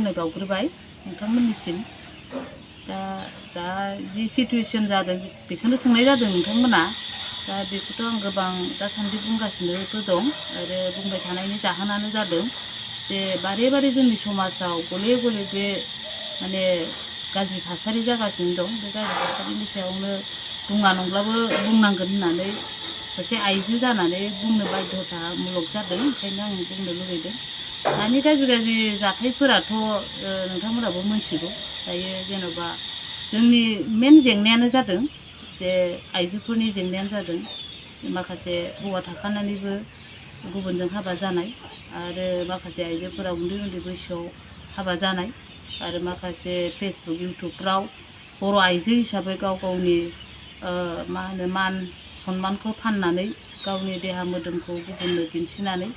खुलुमनाय बावग्रोबाय नोंथांमोननिसिम दा जा जि सिटुएसन जादों बेखौनो सोंनाय जादों नोंथांमोना दा बेखौथ' आं गोबां दासान्दि बुंगासिनोबो दं आरो बुंबाय थानायनि जाहोनानो जादों जे बारे बारे जोंनि समाजाव गले गले बे माने गाज्रि थासारि जागासिनो दं बे गाज्रि थासारिनि सायावनो बुङा नंब्लाबो बुंनांगोन होननानै सासे आइजो जानानै बुंनो बाध्यतामुलक जादों ओंखायनो आं बुंनो लुबैदों दानि गाज्रि जाथायफोराथ' नोंथांमोनाबो मिथिगौ दायो जेन'बा जोंनि मेन जेंनायानो जादों जे आइजोफोरनि जेंनायानो जादों माखासे हौवा थाखानानैबो गुबुनजों हाबा जानाय आरो माखासे आइजोफोरा उन्दै उन्दै बैसोआव हाबा जानाय आरो माखासे फेसबुक इउटुबफ्राव बर' आइजो हिसाबै गाव गावनि मा होनो मान सन्मानखौ फाननानै गावनि देहा मोदोमखौ गुबुननो दिन्थिनानै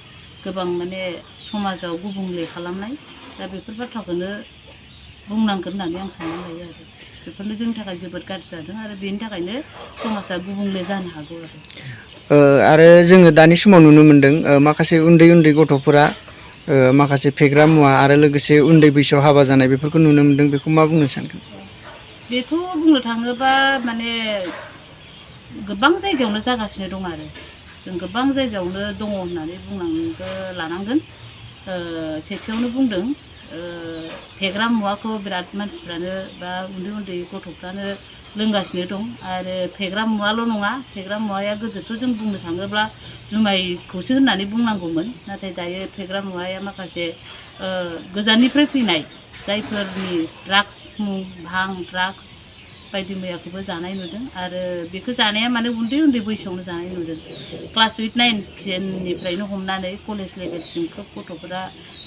गोबां माने समाजाव गुबुंले खालामनाय दा बेफोर बाथ्राखौनो बुंनांगोन होननानै आं सानना लायो आरो बेफोरनो जोंनि थाखाय जोबोद गाज्रि जादों आरो बेनि थाखायनो समाजा गुबुंले जानो हागौ आरो जोङो दानि समाव नुनो मोनदों माखासे उन्दै उन्दै गथ'फोरा माखासे फेग्रा मुवा आरो लोगोसे उन्दै बैसोआव हाबा जानाय बेफोरखौ नुनो मोनदों बेखौ मा बुंनो सानगोन? बेथ' बुंनो थाङोबा माने गोबां जायगायावनो जागासिनो दं आरो जों गोबां जायगायावनो दङ होननानै बुंनांगो लानांगोन सेथियावनो बुंदों फेग्रा मुवाखौ बिराद मानसिफ्रानो बा उन्दै उन्दै गथ'फ्रानो लोंगासिनो दं आरो फेग्रा मुवाल' नङा फेग्रा मुवाया गोदोथ' जों बुंनो थाङोब्ला जुमायखौसो होननानै बुंनांगौमोन नाथाय दायो फेग्रा मुवाया माखासे गोजाननिफ्राय फैनाय जायफोरनि ड्राग्स भां ड्राग्स बायदि मैयाखौबो जानाय नुदों आरो बेखौ जानाया माने उन्दै उन्दै बैसोआवनो जानाय नुदों क्लास 8, 9, 10निफ्रायनो हमनानै कलेज लेभेलसिम खोब गथ'फोरा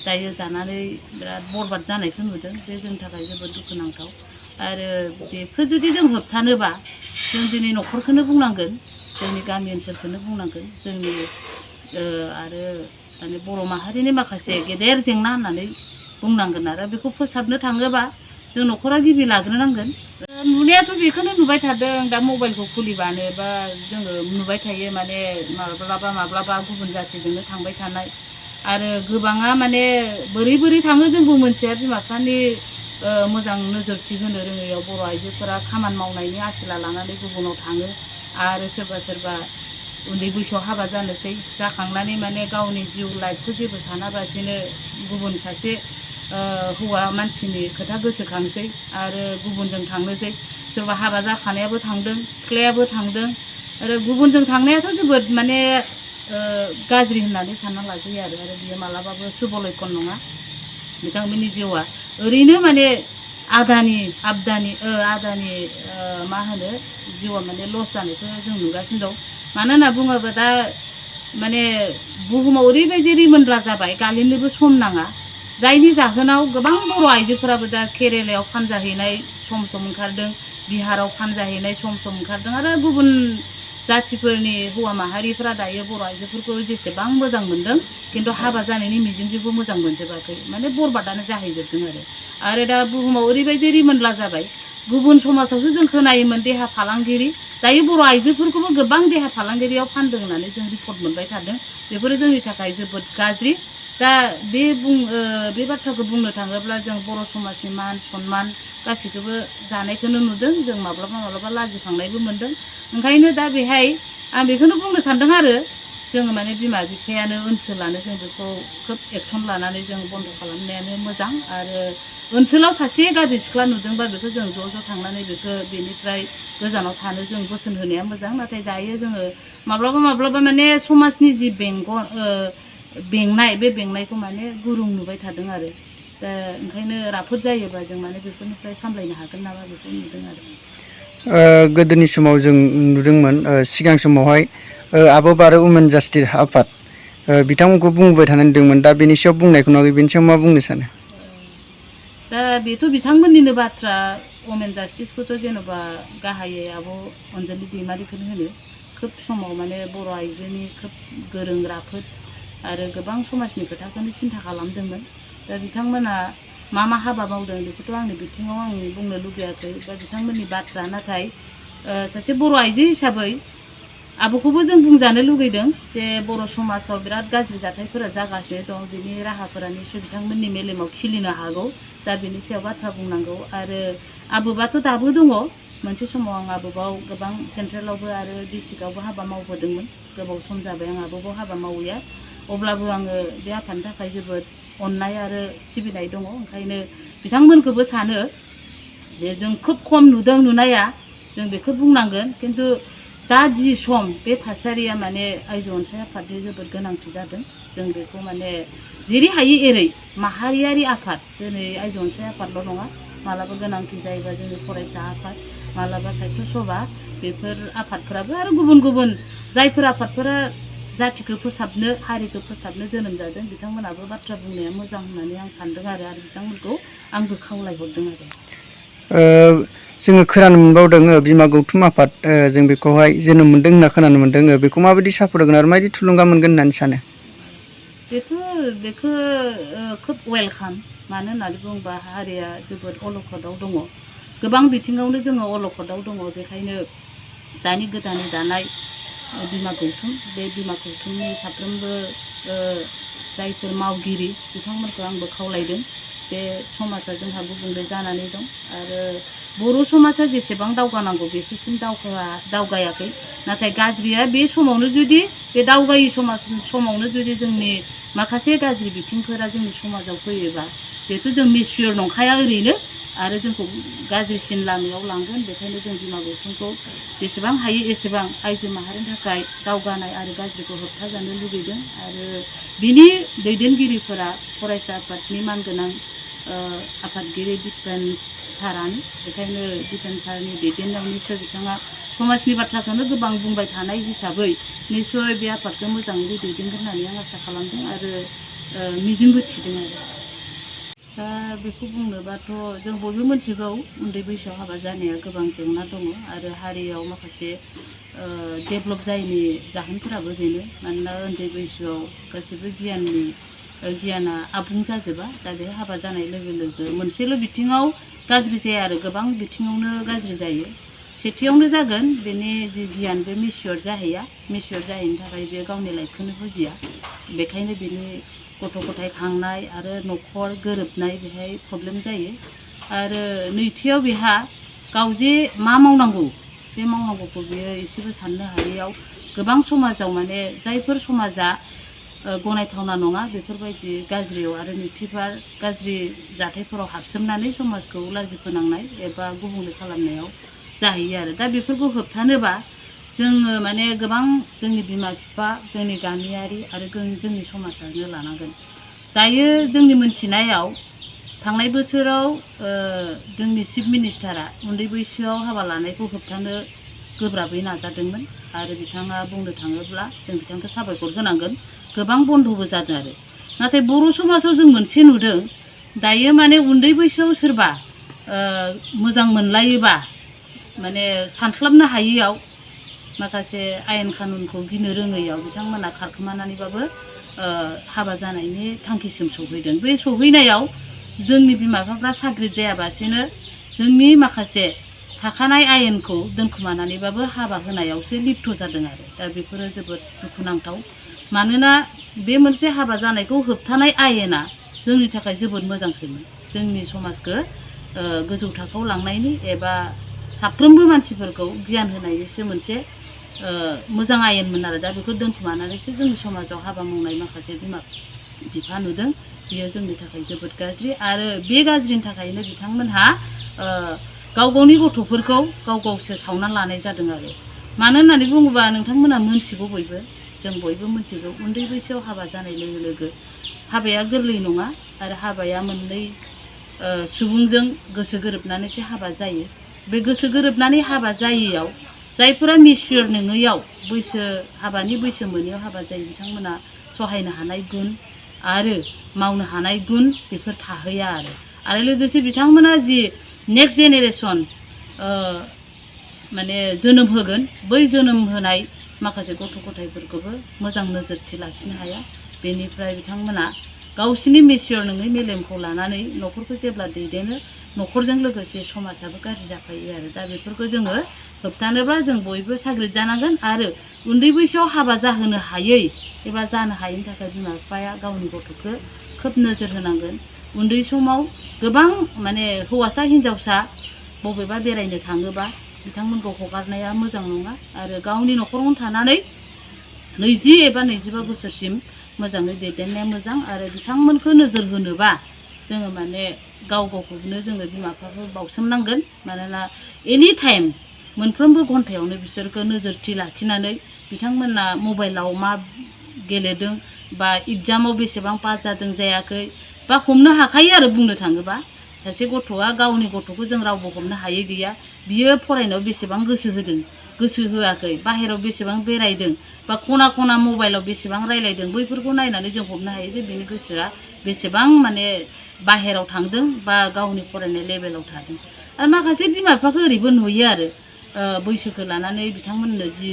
दायो जानानै बिराद बरबाद जानायखौ नुदों बे जोंनि थाखाय जोबोद दुखुनांथाव आरो बेखौ जुदि जों होबथानोबा जों दिनै न'खरखौनो बुंनांगोन जोंनि गामि ओनसोलखौनो बुंनांगोन जोंनि आरो माने बर' माहारिनि माखासे गेदेर जेंना होननानै बुंनांगोन आरो बेखौ फोसाबनो थाङोबा जों न'खरा गिबि लाग्रोनांगोन नुनायाथ' बेखौनो नुबाय थादों दा मबाइलखौ खुलिबानो बा जोङो नुबाय थायो माने माब्लाबा गुबुन जाथिजोंनो थांबाय थानाय आरो गोबाङा माने बोरै थाङो जोंबो मोनथिया बिमा बिफानि मोजां नोजोरथि होनो रोङैयाव बर' आइजोफोरा खामानि मावनायनि आसिला लानानै गुबुनाव थाङो आरो सोरबा उन्दै बैसोआव हाबा जानोसै जाखांनानै माने गावनि जिउ लाइफखौ जेबो सानाबासिनो गुबुन सासे हौवा मानसिनि खोथा गोसोखांसै आरो गुबुनजों थांनोसै सोरबा हाबा जाखानायाबो थांदों सिख्लायाबो थांदों आरो गुबुनजों थांनायाथ' जोबोद माने गाज्रि होननानै सानना लाजायो आरो बियो मालाबाबो सुभलैखन नङा बिथांमोननि जिउआ ओरैनो माने आदानि मा होनो जिउआ माने लस जानायखौ जों नुगासिनो दं मानो होनना बुङोबा दा माने बुहुमाव ओरैबायदि रिमोनला जाबाय गालिनोबो सम नाङा जायनि जाहोनाव गोबां बर' आइजोफोराबो दा केरेलायाव फानजाहैनाय सम ओंखारदों बिहाराव फानजाहैनाय सम ओंखारदों आरो गुबुन जाथिफोरनि हौवा माहारिफोरा दायो बर' आइजोफोरखौ जेसेबां मोजां मोनदों खिन्थु हाबा जानायनि मिजिंजोंबो मोजां मोनजोबाखै माने बरबादानो जाहैजोबदों आरो दा बुहुमाव ओरैबायदि रिमोनला जाबाय गुबुन समाजावसो जों खोनायोमोन देहा फालांगिरि दायो बर' आइजोफोरखौबो गोबां देहा फालांगिरियाव फानदों होननानै जों रिपर्ट मोनबाय थादों बेफोरो जोंनि थाखाय जोबोद गाज्रि दा बे बाथ्राखौ बुंनो थाङोब्ला जों बर' समाजनि मान सन्मान गासैखौबो जानायखौनो नुदों जों माब्लाबा लाजिखांनायबो मोनदों ओंखायनो दा बेहाय आं बेखौनो बुंनो सानदों आरो जोङो माने बिमा बिफायानो ओनसोलानो जों बेखौ खोब एक्सन लानानै जों बन्द' खालामनायानो मोजां आरो ओनसोलाव सासे गाज्रि सिख्ला नुदोंबा बेखौ जों ज' थांनानै बेनिफ्राय गोजानाव थानो जों बोसोन होनाया मोजां नाथाय दायो जोङो माब्लाबा माने समाजनि जि बेंनाय बे बेंनायखौ माने गुरुं नुबाय थादों आरो दा ओंखायनो राफोद जायोबा जों माने बेफोरनिफ्राय सामलायनो हागोन नामा बेखौ नुदों आरो गोदोनि समाव जों नुदोंमोन सिगां समावहाय आब' बार' वुमेन जास्टिस आफाद बिथांमोनखौ बुंबाय थानाय नुदोंमोन दा बेनि सायाव बुंनायखौ नुवाखै बेनि सायाव मा बुंनो सानो दा बेथ' बिथांमोननिनो बाथ्रा वमेन जास्टिसखौथ' जेन'बा गाहायै आब' अनजालि दैमारिखौनो होनो खोब समाव माने बर' आइजोनि खोब गोरों राफोद आरो गोबां समाजनि खोथाखौनो सिन्था खालामदोंमोन दा बिथांमोना मा हाबा मावदों बेखौथ' आंनि बिथिङाव आं बुंनो लुबैयाखै बा बिथांमोननि बाथ्रा नाथाय सासे बर' आइजो हिसाबै आब'खौबो जों बुंजानो लुगैदों जे बर' समाजाव बिराद गाज्रि जाथायफोरा जागासिनो दं बिनि राहाफोरा निस्सय बिथांमोननि मेलेमाव खिलिनो हागौ दा बिनि सायाव बाथ्रा बुंनांगौ आरो आबोबाथ' दाबो दङ मोनसे समाव आं आबोबाव गोबां सेन्ट्रेलावबो आरो डिस्ट्रिक्टआवबो हाबा मावबोदोंमोन गोबाव सम जाबाय आं आबोबाव हाबा मावैया अब्लाबो आङो बे आफादनि थाखाय जोबोद अननाय आरो सिबिनाय दङ ओंखायनो बिथांमोनखौबो सानो जे जों खोब खम नुदों नुनाया जों बेखौ बुंनांगोन खिन्थु दा जि सम बे थासारिया माने आइजो अनसाय आफादनि जोबोद गोनांथि जादों जों बेखौ माने जेरै हायो एरै माहारियारि आफाद दिनै आइजो अनसाय आफादल' नङा मालाबा गोनांथि जायोबा जोंनि फरायसा आफाद मालाबा साहित्य सभा बेफोर आफादफोराबो आरो गुबुन गुबुन जायफोर आफादफोरा जातिखौ फोसाबनो हारिखौ फोसाबनो जोनोम जादों बिथांमोनाबो बाथ्रा बुंनाया मोजां होननानै आं सानदों आरो बिथांमोनखौ आंबो खावलायहरदों आरो जोङो खोनानो मोनबावदों बिमा गौथुम आफाद जों बेखौहाय जोनोम मोन्दों होनना खोनानो मोन्दों बेखौ माबायदि सापर्ट होगोन आरो माबायदि थुलुंगा मोनगोन होननानै सानो बेखौ खोब वेलकाम मानो होननानै बुङोबा हारिया जोबोद अलखदाव दङ गोबां बिथिङावनो जोङो अलखदाव दङ बेखायनो दानि गोदानै दानाय बिमा गौथुम बे बिमा गौथुमनि साफ्रोमबो जायफोर मावगिरि बिथांमोनखौ आंबो खावलायदों बे समाजा जोंहा गुबुंले जानानै दं आरो बर' समाजा जेसेबां दावगानांगौ बेसेसिम दावगायाखै नाथाय गाज्रिया बे समावनो जुदि बे दावगायै समावनो जुदि जोंनि माखासे गाज्रि बिथिंफोरा जोंनि समाजाव फैयोबा जिहेथु जों मिसियर नंखाया ओरैनो आरो जोंखौ गाज्रिसिन लामायाव लांगोन बेखायनो जों बिमा गौथुमखौ जेसेबां हायो एसेबां आइजो माहारिनि थाखाय दावगानाय आरो गाज्रिखौ होबथाजानो लुगैदों आरो बिनि दैदेनगिरिफोरा फरायसा आफादनि मानगोनां आफादगिरि दिपेन सारानो बेखायनो दिपेन सारनि दैदेननायाव निस्सय बिथाङा समाजनि बाथ्राखौनो गोबां बुंबाय थानाय हिसाबै निस्सय बे आफादखौ मोजाङै दैदेनगोन होननानै आं आसा खालामदों आरो मिजिंबो थिदों आरो दा बेखौ बुंनोबाथ' जों बयबो मिथिगौ उन्दै बैसोआव हाबा जानाया गोबां जेंना दङ आरो हारियाव माखासे डेभेलप जायैनि जाहोनफोराबो बेनो मानोना उन्दै बैसोआव गासैबो गियाना आबुं जाजोबा दा बे हाबा जानाय लोगो लोगो मोनसेल' बिथिङाव गाज्रि जाया आरो गोबां बिथिङावनो गाज्रि जायो सेथियावनो जागोन बेनि जि गियान बे मिसियर जाहैया मिसियर जाहैनो थाखाय बे गावनि लाइफखौनो बुजिया बेखायनो बिनि गथ' गथाय खांनाय आरो न'खर गोरोबनाय बेहाय प्रब्लेम जायो आरो नैथियाव बेहा गाव जे मा मावनांगौ बे मावनांगौखौ बियो एसेबो साननो हायैयाव गोबां समाजाव माने जायफोर समाजा गनायथावना नङा बेफोरबायदि गाज्रियाव आरो नैथिबार गाज्रि जाथायफोराव हाबसोमनानै समाजखौ लाजि फोनांनाय एबा गुबुंले खालामनायाव जाहैयो आरो दा बेफोरखौ होबथानोबा जोङो माने गोबां जोंनि बिमा बिफा जोंनि गामियारि आरो जोंनि समाजानो लानांगोन दायो जोंनि मोनथिनायाव थांनाय बोसोराव जोंनि चिफ मिनिस्टारा उन्दै बैसोआव हाबा लानायखौ होबथानो गोब्राबै नाजादोंमोन आरो बिथाङा बुंनो थाङोब्ला जों बिथांखौ साबायखर होनांगोन गोबां बन्द'बो जादों आरो नाथाय बर' समाजाव जों मोनसे नुदों दायो माने उन्दै बैसोआव सोरबा मोजां मोनलायोबा माने सानस्लाबनो हायैयाव माखासे आयेन कानुनखौ गिनो रोङैयाव बिथांमोना खारखोमानानैबाबो हाबा जानायनि थांखिसिम सौहैदों बे सौहैनायाव जोंनि बिमा बिफाफ्रा साग्रिद जायाबासिनो जोंनि माखासे थाखानाय आयेनखौ दोनखुमानानैबाबो हाबा होनायावसो लिप्त जादों आरो दा बेफोरो जोबोद दुखुनांथाव मानोना बे मोनसे हाबा जानायखौ होबथानाय आयेना जोंनि थाखाय जोबोद मोजांसोमोन जोंनि समाजखौ गोजौ थाखोआव लांनायनि एबा साफ्रोमबो मानसिफोरखौ गियान होनायनिसो मोनसे मोजां आयेनमोन आरो दा बेखौ दोनखुमानानैसो जोंनि समाजाव हाबा मावनाय माखासे बिमा बिफा नुदों बेयो जोंनि थाखाय जोबोद गाज्रि आरो बे गाज्रिनि थाखायनो बिथांमोनहा गाव गावनि गथ'फोरखौ गावसो सावना लानाय जादों आरो मानो होननानै बुङोबा नोंथांमोना मोनथिगौ बयबो जों बयबो मोनथिगौ उन्दै बैसोआव हाबा जानाय लोगो लोगो हाबाया गोरलै नङा आरो हाबाया मोननै सुबुंजों गोसो गोरोबनानैसो हाबा जायो बे गोसो गोरोबनानै हाबा जायैयाव जायफोरा मिसियर नङैयाव हाबानि बैसो मोनैयाव हाबा जायो बिथांमोना सहायनो हानाय गुन आरो मावनो हानाय गुन बेफोर थाहैया आरो लोगोसे बिथांमोना जि नेक्स्ट जेनेरेसन माने जोनोम होगोन बै जोनोम होनाय माखासे गथ' गथायफोरखौबो मोजां नोजोरथि लाखिनो हाया बेनिफ्राय बिथांमोना गावसिनि मेचियर नङै मेलेमखौ लानानै न'खरखौ जेब्ला दैदेनो न'खरजों लोगोसे समाजाबो गाज्रि जाफायो आरो दा बेफोरखौ जोङो होबथानोब्ला जों बयबो साग्रिद जानांगोन आरो उन्दै बैसोआव हाबा जाहोनो हायै एबा जानो हायैनि थाखाय बिमा बिफाया गावनि गथ'खौ खोब नोजोर होनांगोन उन्दै समाव गोबां माने हौवासा हिनजावसा बबेबा बेरायनो थाङोबा बिथांमोनखौ हगारनाया मोजां नङा आरो गावनि न'खरावनो थानानै 20 एबा 25 बोसोरसिम मोजाङै दैदेननाया मोजां आरो बिथांमोनखौ नोजोर होनोबा जोङो माने गाव गावखौनो जोङो बिमा बिफाखौ बावसोमनांगोन मानोना एनि टाइम मोनफ्रोमबो घन्टायावनो बिसोरखौ नोजोरथि लाखिनानै बिथांमोना मबाइलाव मा गेलेदों बा एग्जामाव बेसेबां पास जादों जायाखै बा हमनो हाखायो आरो बुंनो थाङोबा सासे गथ'आ गावनि गथ'खौ जों रावबो हमनो हायै गैया बियो फरायनायाव बेसेबां गोसो होदों गोसो होआखै बाहेरायाव बेसेबां बेरायदों बा खना खना मबाइलाव बेसेबां रायलायदों बैफोरखौ नायनानै जों हमनो हायो जे बिनि गोसोआ बेसेबां माने बाहेरायाव थांदों बा गावनि फरायनाय लेभेलाव थादों आरो माखासे बिमा बिफाखौ ओरैबो नुयो आरो बैसोखौ लानानै बिथांमोननो जि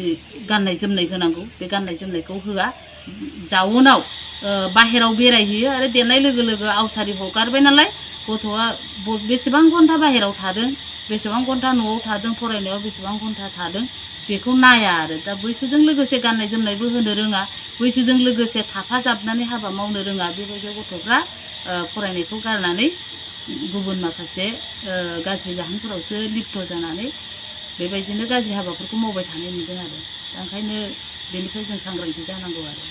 गाननाय जोमनाय होनांगौ बे गाननाय जोमनायखौ होआ जाउनाव बाहेरायाव बेरायहैयो आरो देरनाय लोगो लोगो आवसारि हगारबाय नालाय गथ'आ बेसेबां घन्टा बाहेरायाव थादों बेसेबां घन्टा न'आव थादों फरायनायाव बेसेबां घन्टा थादों बेखौ नाया आरो दा बैसोजों लोगोसे गाननाय जोमनायबो होनो रोङा बैसोजों लोगोसे थाफाजाबनानै हाबा मावनो रोङा बेबायदि गथ'फ्रा फरायनायखौ गारनानै गुबुन माखासे गाज्रि जाहोनफोरावसो लिप्त जानानै बेबायदिनो गाज्रि हाबाफोरखौ मावबाय थानाय नुदों आरो दा ओंखायनो बेनिफ्राय जों सांग्रांथि जानांगौ आरो